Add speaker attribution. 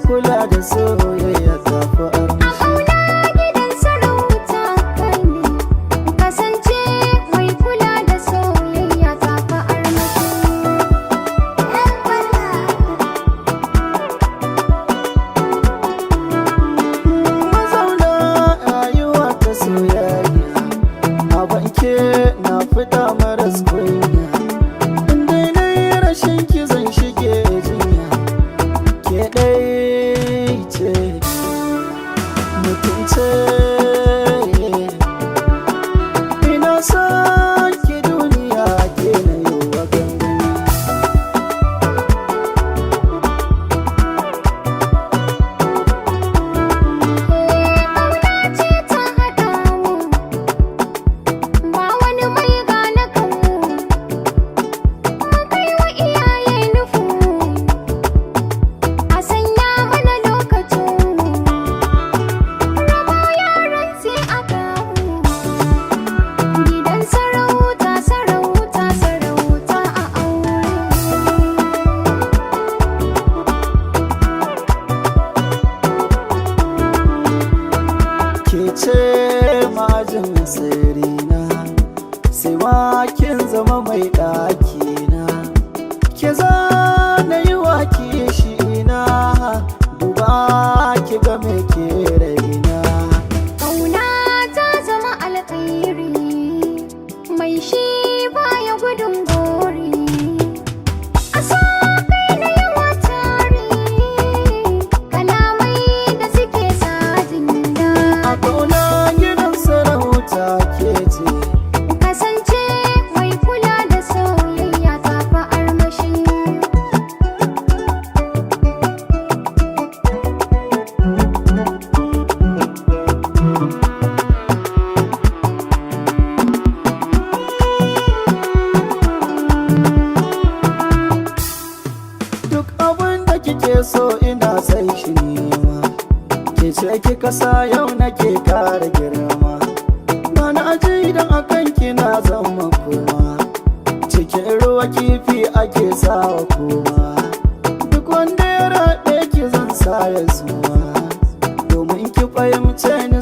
Speaker 1: kula da soyayya ta fi
Speaker 2: A
Speaker 1: armashi.
Speaker 2: ƙauna gidan sarauta kai ne, kasance mai kula da soyayya ta fi armashi.
Speaker 1: Mazauna rayuwa ta soyayya, a banke na fita maras kunya. Inda na yi rashin ki zan shige jinya, ke ɗai ce mutunce. Ina son ki, duniya ke na yi wa gangami.
Speaker 2: Ƙauna ce ta haɗa mu, ba wani mai gane kanmu. Mun kai wa iyaye nufinmu, a sanya mana lokacinmu. Rabo yaran sai a kamu, gidan sarauta, sarauta, sarauta a aure.
Speaker 1: Ke ce majin sirina, sai ma kin zama mai ɗakina. Ke za na yi wa kishina, duba ki ga me ke raina.
Speaker 2: Ƙauna ta zama alkhairi, mai shi baya gudun gori. A so kai na yawa tari, kalamai da suke sa jin
Speaker 1: A
Speaker 2: daɗi.
Speaker 1: ƙauna gidan sarauta ke ce.
Speaker 2: Kasance mai kula da soyayya ta fi armashi.
Speaker 1: Duk abin da kike so ina sai shi nema. Ke ce kika sa yau nake kara girma. Ba na aji idan akan kina zama kuma. Cikin ruwa kifi ake sawa kuma. Duk wanda ya raɓe ki zan sa ya suma. Domin ki fahimce ni.